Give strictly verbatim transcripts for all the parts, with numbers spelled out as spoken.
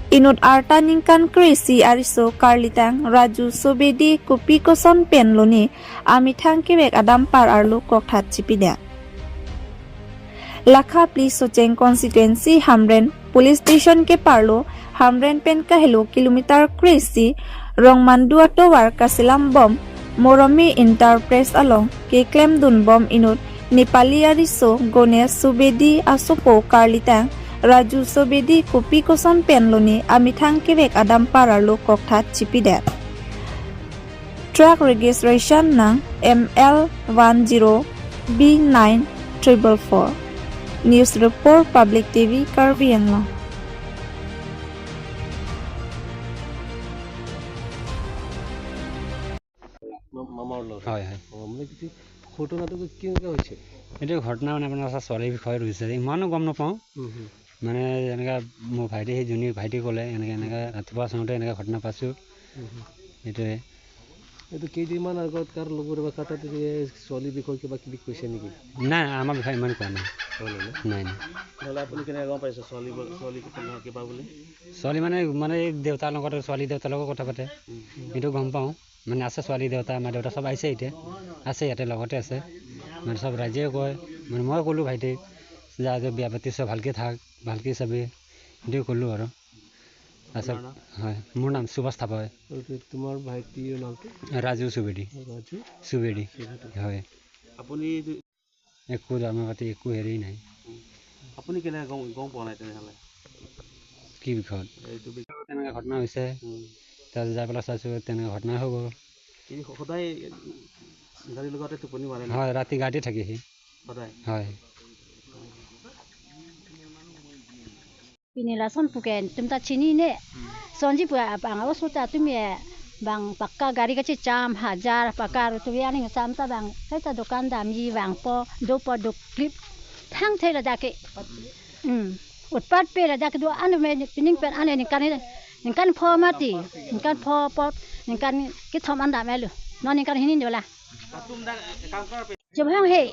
Inut arta ningkan kre-isi ariso karlitang Raju Sobedi kopi koson pen lone amethang kevek adampar arlo kokthat chipidet. Lakha phli Socheng constituency Hamren police station keparlo Hamren pen kahelo kilometer kre-isi Rongmandu atovar kaselam bom Moromi Enterprise along keklemdun bom inut Nepali ariso Gonesh Sobedi asopo karlitang Raju Sobedi kopi koson pen lone amethang kevek adampar arlo kokthat chipidet. Truck registration nang M L one zero B nine triple four. News report, Public T V, Karbi Anglong. মা- মামাৰ ল'ৰা। হয়, হয়। অ, মানে কি, ঘটনাটো কি- কেনেকুৱা হৈছে? এইটো ঘটনা মানে আপোনাৰ ছোৱালীৰ বিষয়ে হৈছে, ইমানো গম নাপাওঁ। হুম, হুম। মানে এনেকা মোৰ ভাইটি, সেই যোনে ভাইটি ক'লে, এনেকে, এনেকে ৰাতিপুৱা চাওঁতে এনেকে ঘটনা পাইছোঁ। হুম, হুম। সেইটোৱে। এইটো কেইদিনমান আগত কাৰ লগৰ বা কাৰ তাত এই ছোৱালীৰ বিষয়ে কিবা কিবি কৈছে নেকি? নাই, আমাৰ বিষয়ে ইমান কোৱা নাই। কোৱা নাই ন? নাই, নাই। নহ'লে আপুনি কেনেকে গম পাইছে ছোৱালী ব-, ছোৱালী কেনেকুৱা কিবা বুলি? ছোৱালী মানে, মানে এই দেউতাৰ লগতে, ছোৱালী দেউতাৰ লগত কথা পাতে। হুম। সেইটো গম পাওঁ। মানে আছে ছোৱালী দেউতা, মা দেউতা চব আহিছে এতিয়া। আছে ইয়াতে লগতে আছে। মানে চব ৰাইজেও কয়, মানে মই ক'লোঁ ভাইটিক, "যা, যা, বিয়া পাতিছ, ভালকে থাক, ভালকে চাবি।" সেইটোৱে ক'লোঁ আৰু। আচ্ছা, আপোনাৰ নাম? হয়, মোৰ নাম সুভাষ থাপা হয়। আৰু তো-, তোমাৰ ভাইটিৰ নামটো? ৰাজু চুবেদী। ৰাজু? চুবেদী। চুবেদী। হয়। আপুনি এইটো একো দৰমহা পাতি একো হেৰি নাই। উম। আপুনি কেনেকে গম, গম পোৱা নাই তেনেহ'লে? কি বিষয়ত? এইটো বিষয়ত। তেনেকে ঘটনা হৈছে। উম। তাৰপিছত যাই পেলাই চাইছোঁ, তেনেকে ঘটনা হৈ গ'ল। ই সদায় গাড়ী লগাওঁতে টোপনি মাৰে নেকি? হয়, ৰাতি গাড়ীতে থাকে সি। সদায়? হয়। Pini lason puke netum ta chinine. Sonji pu abang awas ta tumi bang pakka gari kachecham hajar pakka rutu aning sam ta bang. Kaita dokan damji vangpo, dopo doklip. Thangthei ladak ke. Hmm. Utpat pe ladak ke do anu me pining pen ane ningkan, ningkan pho mati. Ningkan pho pot, ningkan kethom an dam elo. Non ningkan hini dola. Chevang he.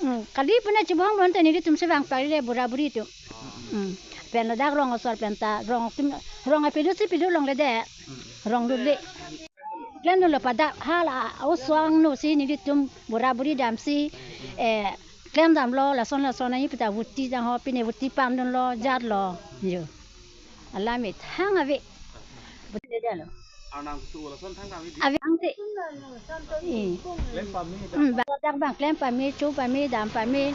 Hmm, kali puna chevang bonta nelitum si vang pari le bura buri atum. Hmm. Pen ladak rong asor pen ta rong atum, rong apilo si pilo longle de. Rong lule. Klemdunlo pada hala osomar si nelitum bura buri damsi, eh, klemdamlo lason lason ahi pita vuti jang ho pine vuti pamdunlo jarlo. Yo. Alam methang ave. Vuti de lo. Arnam kusu lason thang kami di. Ave angte. Eh. Hmm, ba-, dak bang klem pame, cho pame, dam pame.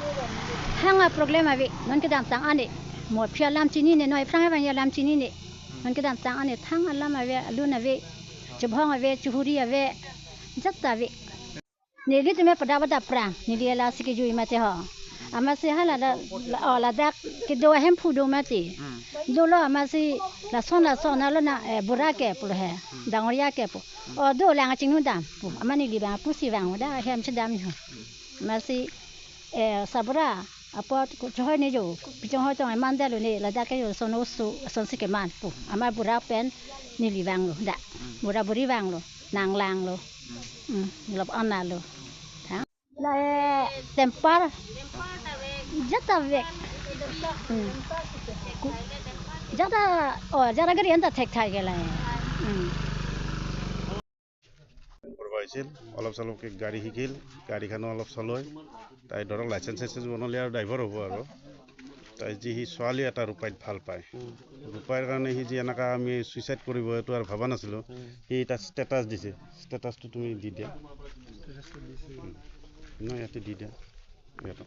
Thang a problem ave. Non kedamtang ane. Mo phi alam chinine, noi aphrang abang alam chinine. Non kedamtang ane thang alam ave, alun ave. Chevang ave, chehuri ave. Jat ave. Nelitum me pada pada prang, neli lasi kejui mate ho. Amatsi hala la, la, oh, ladak kedo ahemphu do mati. Hmm. Dolo amatsi lason lason alo na, eh, bura ke pulo he, hmm, dangoria ke pu. Hmm. Oh, do lang achingnu dam pu. Amat neli bang pusi vang da hem chedam ho. Amatsi, eh, sabura apot ku chohoi ne jo, pichonghoi tong mandalo ne ladak ke jo son oso, son si keman pu. Amat bura pen neli vanglo da. Hmm. Bura buri vanglo. Nang langlo. Hmm, lop analo. Tha? La, eh, temper. Jat ave. Hmm. Ku-, jat a, oh, jat a gari anta thekthai ke la. Hmm. কৰিব আহিছিল, অলপ চলপকৈ গাড়ী শিকিল, গাড়ীখনো অলপ চলয়। তাই ধৰক লাইচেন্স চাইচেন্স বনালে আৰু ড্ৰাইভাৰ হ'ব আৰু। তাই যি সি ছোৱালী এটা ৰূপাইত ভাল পায়। উম। ৰূপাইৰ কাৰণে সি যি এনেকা আমি ছুইচাইড কৰিব, এইটো আৰু ভবা নাছিলোঁ। উম। সি এটা ষ্টেটাছ দিছে, ষ্টেটাছটো তুমি দি দিয়া। ষ্টেটাছটো দিছে। উম। নহয়, ইয়াতে দি দিয়া। ইয়াতে।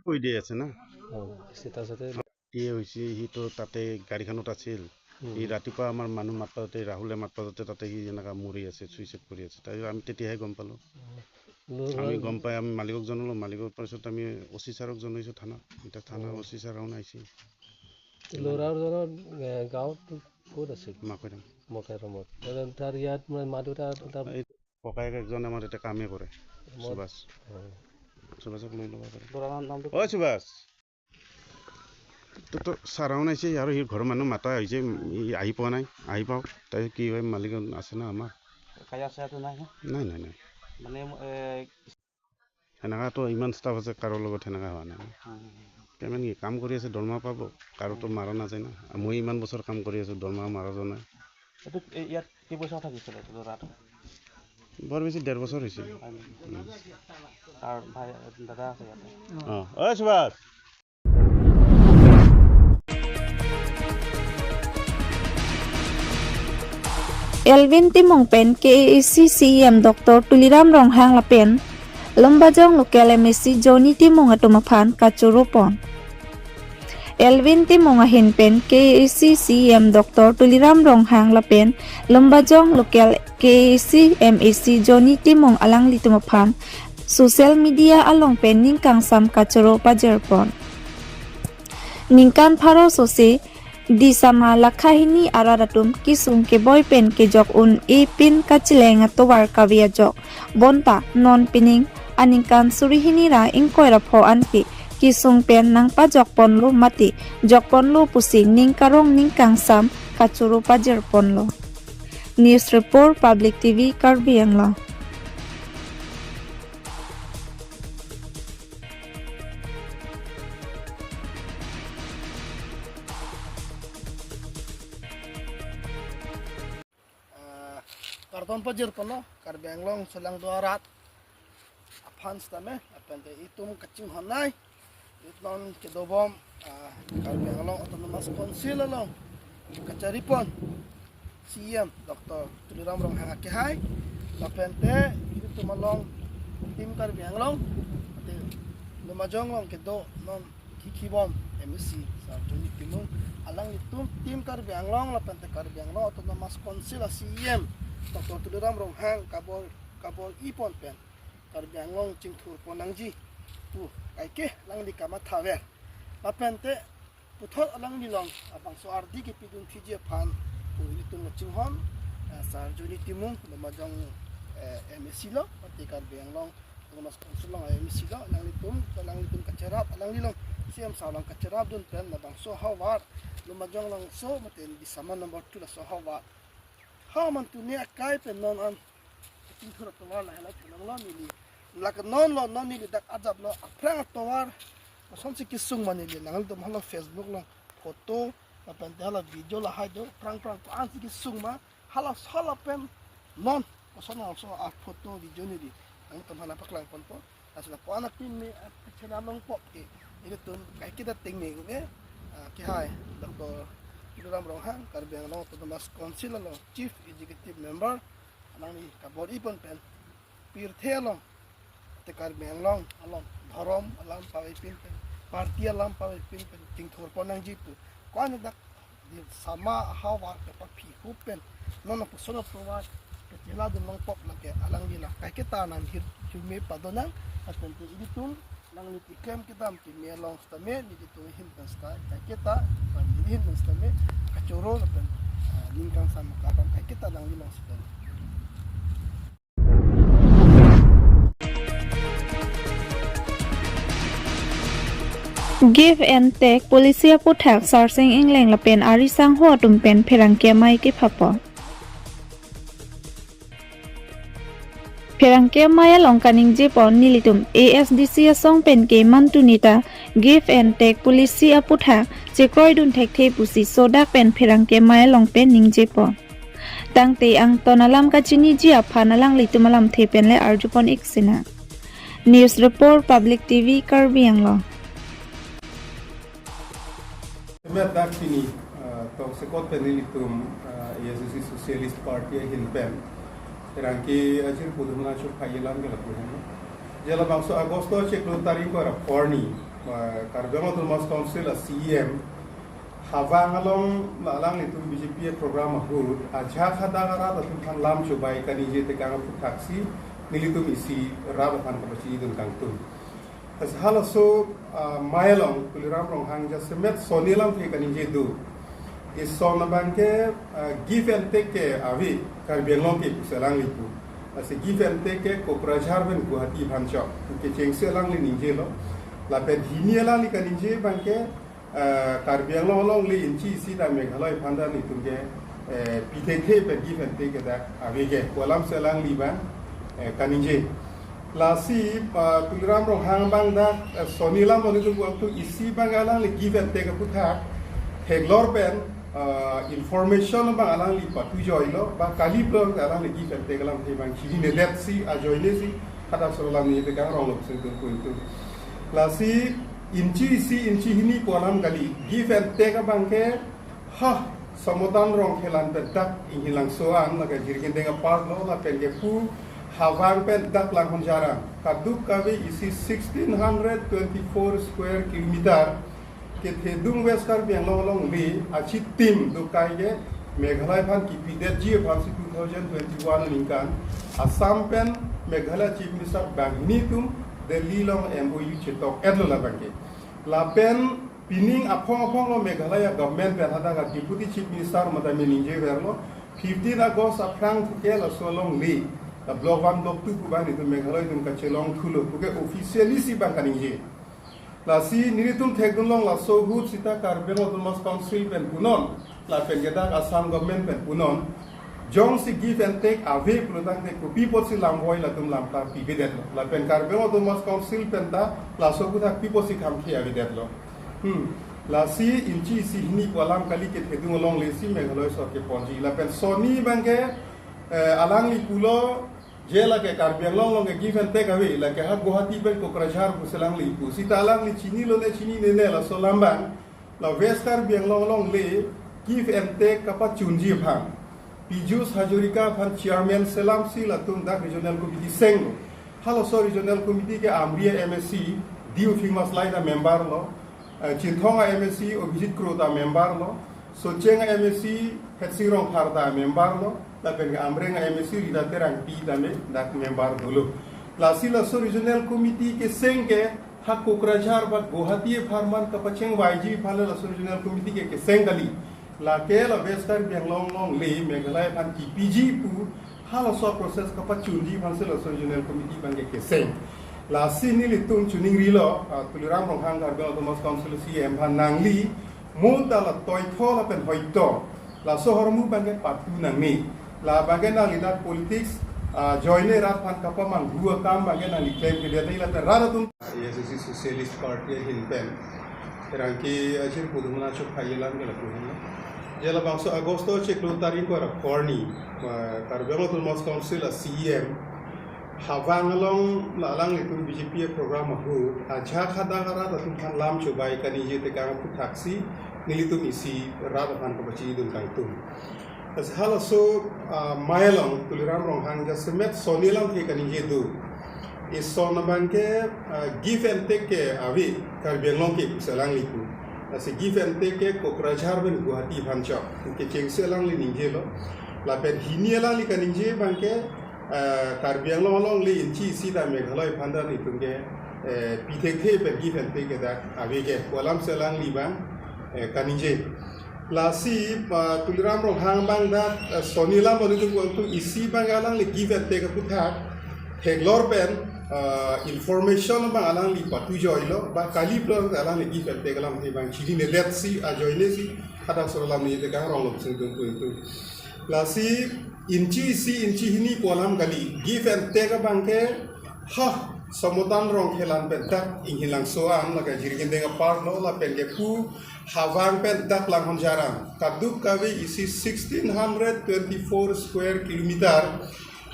কৈ দি আছে না? অ, ষ্টেটাছতে। কি হৈছে, সিটো তাতে গাড়ীখনত আছিল। উম। সি ৰাতিপুৱা আমাৰ মানুহ মাত পাতোঁতে, ৰাহুলে মাত পাতোঁতে তাতে সি এনেকা মৰি আছে, ছুইচাইড কৰি আছে। তাৰপিছত আমি তেতিয়াহে গম পালোঁ। উম। আমি গম পাই আমি মালিকক জনালোঁ, মালিকৰ পিছত আমি অ চি ছাৰক জনাইছোঁ থানাত। এতিয়া থানা অ। অ চি ছাৰ আহোন আহিছে। ল'ৰাজনৰ, এ, গাঁৱত ক'ত আছিল? মাকৈৰাম। মাকৈৰামত। তাৰ, তাৰ ইয়াত মানে মা দেউতা, তাৰ এই ককায়েক এজন আমাৰ ইয়াতে কামেই কৰে, মই সুভাষ। অ। সুভাষক লৈ ল'ব পাৰে। ল'ৰাৰ নামটো ঐ সুভাষ! তো, তো ছাৰ আহোন আহিছে আৰু সি ঘৰৰ মানুহ মাতা হৈছে, ই আহি পোৱা নাই, আহি পাওক। তাই কি হয়, মালিক আছে না আমাৰ? কায়া চায়াটো নাই, হা? নাই, নাই, নাই। মানে, এ, সেনেকাতো ইমান ষ্টাফ আছে, কাৰো লগত সেনেকা হোৱা নাই। হুম, হুম, হুম। পেমেণ্ট কি কাম কৰি আছে, দৰমহা পাব, কাৰোতো মাৰা নাযায় না। মই ইমান বছৰ কাম কৰি আছোঁ, দৰমহা মাৰা যোৱা নাই। এইটো এ-, ইয়াত কেইবছৰ থাকিছিলে এইটো ল'ৰাটো? বৰ বেছি ডেৰ বছৰ হৈছে। হয় নেকি? উম। তাৰ ভাই, দাদা আছে ইয়াতে। অ, ঐ Subhash. Elwin Timung pen K A A C C E M Doctor Tuliram Ronghang lapen Lumbajong local M A C Johnny Timung atum aphan kachoro pon. Elwin Timung ahin pen K A A C C E M Doctor Tuliram Ronghang lapen Lumbajong local K A A C M A C Johnny Timung alanglitum aphan social media along pen ning kangsam kachoro pajir pon. Ningkan pharo sose Disama lakha hini arat atum kesung keboi pen kejok un-e pin kacheleng atovar kave ajok. Bonta non pining aningkan suri hini ra ingkoi ra pho anke kesung pen nangpajok ponlo mate jok ponlo pusi ning karong ning kangsam kachoro pajir ponlo. News report, Public T V, Karbi Anglong. Ah, kardom pajir ponlo Karbi Anglong aso lang do arat aphan sitame, lapen te itum kachinghon nai, non kedobom, ah, Karbi Anglong Autonomous Council along kachari pon C E M Doctor Tuliram Ronghang akehai, lapen te itum along Team Karbi Anglong, te Lumajong along kedo non kikibom M A C Sir Johnny Timung, alanglitum Team Karbi Anglong lapen te Karbi Anglong Autonomous Council a C E M Doctor Tuliram Ronghang kabor, kabor-i pon pen Karbi Anglong chingthur pon nangji pu kaike alangli kamatha ver. Lapen te puthot alangli along labangso ardi kepidun thiji aphan pu ilitum kachinghon, eh, Sir Johnny Timung, Lumajong, eh, M A C lo, mate Karbi Anglong Autonomous Council along M A C lo, alanglitum, alanglitum kacherap, alangli along C E M sir along kacherap dun pen labangso ahavar, Lumajong alongso, mate Disama number two laso ahavar. Ha man tuni akai pen non an chingthur atovar lahai la thelang lo neli. Lake non lo, non neli dak ajap lo, aphrang atovar kosonsi kesung ma neli, nanglitum hala Facebook along photo, lapen te hala video lahai do, aphrang aphrang ko-ansi kesung ma, hala sala pen non koson also a photo video neli nangtum aphan paklang ponpo. Laso la ko-an apin me, ah, chenam long pok ke, ilitum kaiketa tengne ke, ah, kehai Doctor Tuliram Ronghang, Karbi Anglong Autonomous Council along Chief Executive Member, alangli kabor-i pon pen pirthe along, te Karbi Anglong along dhorom alam pavepin pen, party alam pavepin pen chingthur pon nangji pu ko-an dak Disama ahavar kepaphi hup pen non apuson atovar kachela dun long pok lake alangli la kaiketa nang hir chume padonang, lapen te ilitum alangli keklem kedam keme along sitame nelitum ahin pen sita kaiketa, neli ahin pen sitame kachoro lapen, ah, ning kangsam kardom kaiketa alangli along sitame. Give and take policy aputhak Sarsing Engleng lapen ari sangho atum pen pherangke amei kepha pon. Pherangke amei along kaningje pon nelitum A S D C asong pen ke man tuni ta give and take policy aputhak chekroi dun thekthe pusi sodak pen pherangke amei along pen ningje pon. Tangte angton alam kachiniji aphan alanglitum alamthe pen le arju pon ik sinang. News report, Public T V, Karbi Anglong. Met dak pini, ah, tongsekot pen nelitum, ah, A S D C Socialist Party ahin pen pherangke ajir pudum na chupha yelam ke lapu hem. Je labangso August chiklo tarik ko ra porni, ah, Karbi Anglong Autonomous Council a C E M Havang along alanglitum B J P program ahut ajahak hadak arat atum aphan lam chubai kaningje tekang aphuthaksi nelitum isi rat aphan kapachini dun kangtung. Lasi halaso, ah, amei along Tuliram Ronghang jasemet soni alamthe kaningje do. Ison abang ke, ah, give and take ke ave Karbi Anglong ke pusi alangli pu. Lasi give and take ke Kokrajhar pen Guwahati aphan chok kechengsi alangli ningjelo. Lapen hini alangli kaningje abang ke, eh, Karbi Anglong along le inchi isi ta Meghalaya aphan ta nelitum ke, eh, pi thekthe pen give and take ke dak ave ke pu alamsi alangli abang, eh, kaningje. Lasi, ah, Tuliram Ronghang abang dak, eh, soni alam boni tu waktu isi abang alangli give and take aputhak theklor pen, ah, information abang alangli patu joilo, ba kali pulo alangli give and take alamthe abang chininedet si ajoine si hadak solo alam ningje tekang rong lo sing tung tung. Lasi inchi isi inchi hini pu alam kali, give and take abang ke, ha, Somotan Rongkhelan pen dak Inghilangso an, lake Jirikindeng apart lo, lapen ke pu Havang pen dak Langhonjar an, kaduk kave isi sixteen hundred twenty-four square kilometer kethedung West Karbi Anglong alongle achitim dokai ke Meghalaya aphan kipidetji aphan si two thousand twenty-one aningkan Assam pen Meghalaya Chief Minister banghini atum Delhi along M O U chetok-etlo labang ke. Lapen pining aphong aphong lo Meghalaya government pen hadak Deputy Chief Minister mata me ningjeverlo, fifteen August aphrang thuke laso alongle, la Block one, Block two pu abang nelitum Meghalaya atum kachelong thulo puke officially si abang kaningje. Lasi nelitum thekdunlong laso ahut sita Karbi Anglong Autonomous Council pen punon, lapen ke dak Assam government pen punon, jongsi give and take ave pulotangte kopi apotsi lamvoi latum lamklar pivedetlo. Lapen Karbi Anglong Autonomous Council pen ta laso aputhak pi apotsi khamkhe avedetlo. Hmm. Lasi inchi isi hini pu alam kali kethedung alongle si Meghalaya sorkar ponji. Lapen soni abang ke, eh, alangli pulo je lake Karbi Anglong along ke give and take ave, lake ha Guwahati pen Kokrajhar pusi alangli pu. Sita alangli chinilone chininene laso alam abang, la West Karbi Anglong alongle give and take kapachunji aphan Piyush Hazarika aphan chairman selamsi latum dak regional committee senglo. Halaso regional committee ke Amri a-M A C, Diu Phingmaslai ta member lo, eh, Chinthong a-M A C, Abhijit Kro ta member lo, Socheng a-M A C, Hetsing Rongphar ta member lo, lapen ke Amreng a-M A C, Rita Terangpi ta me dak member dolo. Lasi laso regional committee keseng ke ha Kokrajhar ba Guwahati apharman kapachengvaiji aphan le laso regional committee ke keseng kali. Lake la West Karbi Anglong alongle Meghalaya aphan kipiji pu halaso process kapachunji aphan si laso regional committee abang ke keseng. Lasi nelitum chiningrilo, ah, Tuliram Ronghang Karbi Anglong Autonomous Council C E M aphan nangli, mo ta la toitho lapen hoito laso ahormu abang ke patu nangne. Labang ke nangli dak politics, ah, ajoine rat aphan kapamanghu akam abang ke nangli klemkledet lapen rat atum. A S D C Socialist Party ahin pen pherangke achir pudum na chok phai alam ke lapu ahin lo. Je labangso August chiklo tarik ko ra korni, ah, Karbi Anglong Autonomous Council a C E M Havang along la alanglitum B J P a-program ahut ajahak hadak arat atum aphan lam chobai kaningje tekang aphuthaksi nelitum isi rat aphan kapachidun kangtung. Lasi halaso, ah, amei along Tuliram Ronghang jasemet soni alamthe kaningje do. Ison abang ke, ah, give and take ke ave Karbi Anglong ke pusi alangli pu. Lasi give and take ke Kokrajhar pen Guwahati aphan chok. Kechengsi alangli ningjelo. Lapen hini alangli kaningje abang ke, eh, Karbi Anglong alongle inchi isi ta Meghalaya aphan ta nelitum ke, eh, pithekthe pen give and take ke dak ave ke pu alamsi alangli abang, eh, kaningje. Lasi, ah, Tuliram Ronghang abang dak, eh, soni alam boni tu waktu isi abang alangli give and take aputhak theklor pen, ah, information abang alangli patu joilo, ba kali pulo alangli give and take alamthe abang chininedet si ajoine si hadak solo alam ningje tekang rong lo sing tung tung tung. Lasi inchi isi inchi hini pu alam kali, give and take abang ke, ha, Somotan Rongkhelan pen dak Inghilangso an, lake Jirikindeng apart lo, lapen ke pu Havang pen dak Langhonjar an, kaduk kave isi sixteen hundred twenty-four square kilometer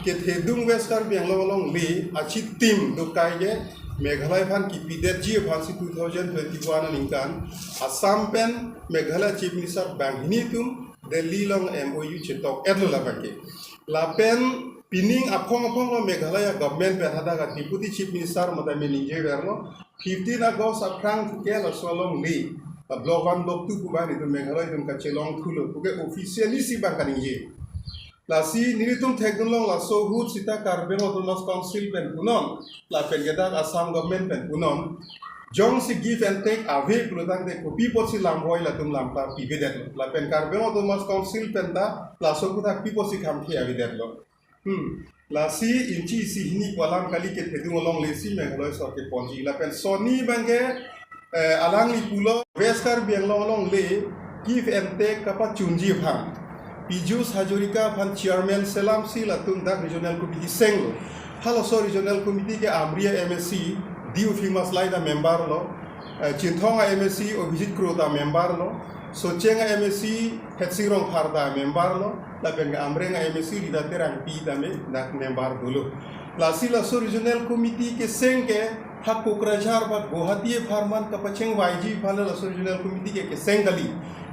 kethedung West Karbi Anglong alongle achitim dokai ke Meghalaya aphan kipidetji aphan si two thousand twenty-one aningkan Assam pen Meghalaya Chief Minister banghini atum Delhi along M O U chetok-etlo labang ke. Lapen pining aphong aphong lo Meghalaya government pen hadak Deputy Chief Minister mata me ningjeverlo, fifteen August aphrang thuke laso alongle, la Block one, Block two pu abang nelitum Meghalaya atum kachelong thulo puke officially si abang kaningje. Lasi nelitum thekdunlong laso ahut sita Karbi Anglong Autonomous Council pen punon, lapen ke dak Assam government pen punon, jongsi give and take ave pulotangte kopi apotsi lamvoi latum lamklar pivedetlo. Lapen Karbi Anglong Autonomous Council pen ta laso aputhak pi apotsi khamkhe avedetlo. Hmm. Lasi inchi isi hini pu alam kali kethedung alongle si Meghalaya sorkar ponji. Lapen soni abang ke, eh, alangli pulo West Karbi Anglong alongle give and take kapachunji aphan Piyush Hazarika aphan chairman selamsi latum dak regional committee senglo. Halaso Regional Committee ke Amri a-M A C Diu Phimmaslai ta member lo, eh, Chinthong a-M A C Abhijit Kro ta member lo, Socheng a-M A C Headsing Rongphar ta member lo, lapen ke Amreng a-M A C Rita Terangpi ta me dak member dolo. Lasi laso Regional Committee keseng ke ha Kokrajhar ba Guwahati apharman kapachengvaiji aphan laso Regional Committee ke keseng kali.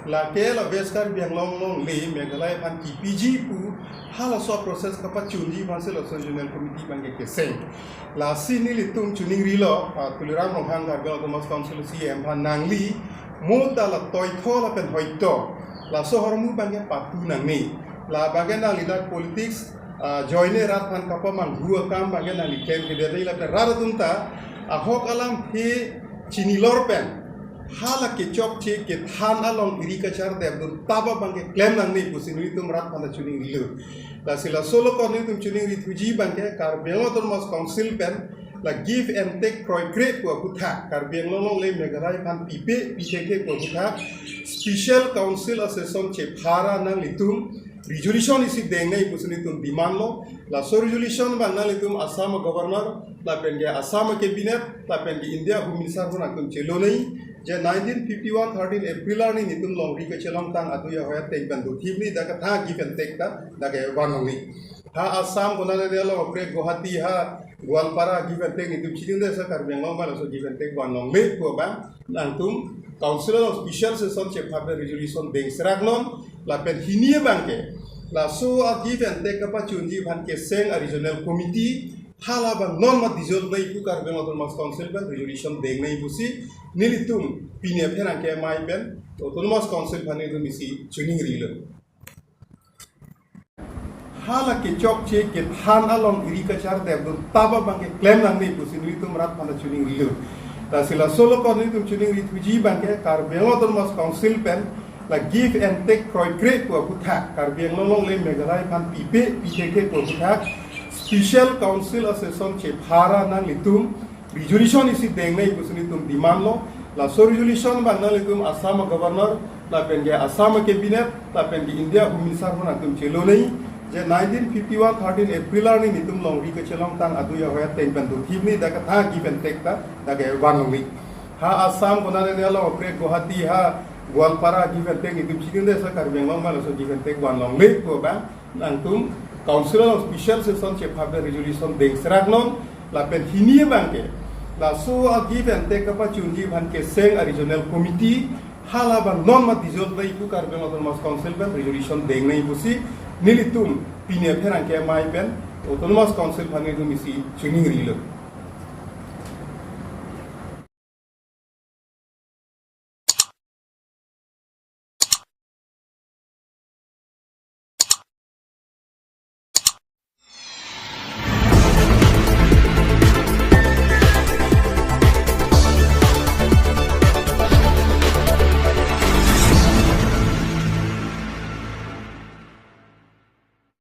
Lake la West Karbi Anglong along le Meghalaya aphan kipiji pu halaso process kapachunji aphan si laso Regional Committee abang ke keseng. Lasi nelitum choningrilo, ah, Tuliram Ronghang Karbi Anglong Autonomous Council C E M aphan nangli, mo ta la toitho lapen hoito laso ahormu abang ke patu nangne. La abang ke nangli dak politics, ah, ajoine rat aphan kapamanghu akam abang ke nangli klem kedet nangji lapen rat atum ta ahok alam aphi chinilor pen hala kechokche kethan along eri kachardepdun taba abang ke klem nangne pusi nelitum rat aphan ta choningrilo. Lasi laso along ko nelitum choningri thuji abang ke Karbi Anglong Autonomous Council pen la give and take kroikre pu aphuthak, Karbi Anglong along le Meghalaya aphan pipe pithekthe pu aphuthak, Special Council a-session chephara nanglitum resolution isi dengnei pusi nelitum demand lo. Laso resolution abang nanglitum Assam Governor lapen ke Assam Cabinet lapen ke India Home Minister aphan nangtum chelonei. Je nineteen fifty-one thirteen April arni nelitum longri kachelongtang adui ahoi ateng pen dothip ni dak kethan give and take ta dak kevan longnei. Ha Assam konane along apre Guwahati ha Goalpara give and take nelitum chiningri sa Karbi Anglong abang laso give and take van longle pu abang nangtum Council along special session chephap resolution dengseraknon lapen hini abang ke laso a-give and take kapachunji aphan keseng a-regional committee hala abang non ma dissolve nai pu Karbi Anglong Autonomous Council pen resolution dengnei pusi nelitum pini apherangke amei pen Autonomous Council aphan nelitum isi choningrilo. Hala kechokche kethan along eri kachardepdun taba abang ke klem nangne pusi nelitum rat aphan ta choningrilo. Lasi laso along ko nelitum choningri thuji abang ke Karbi Anglong Autonomous Council pen la give and take kroikre pu aphuthak, Karbi Anglong along le Meghalaya aphan pipe pithekthe pu aphuthak, Special Council a-session chephara nanglitum resolution isi dengnei pusi nelitum demand lo. Laso resolution abang nanglitum Assam Governor lapen ke Assam Cabinet lapen ke India Home Minister aphan nangtum chelonei. Je nineteen fifty-one thirteen April arni nelitum longri kachelongtang adui ahoi ateng pen dothip ni dak kethan give and take ta dak kevan longnei. Ha Assam konane along apre Guwahati ha Goalpara give and take nelitum chiningri sa Karbi Anglong abang laso give and take van longle pu abang nangtum Council along special session chephap resolution dengseraknon lapen hini abang ke laso a-give and take kapachunji aphan keseng a-regional committee hala abang non ma dissolve nai pu Karbi Anglong Autonomous Council pen resolution dengnei pusi nelitum pini apherangke amei pen Autonomous Council aphan nelitum isi choningrilo.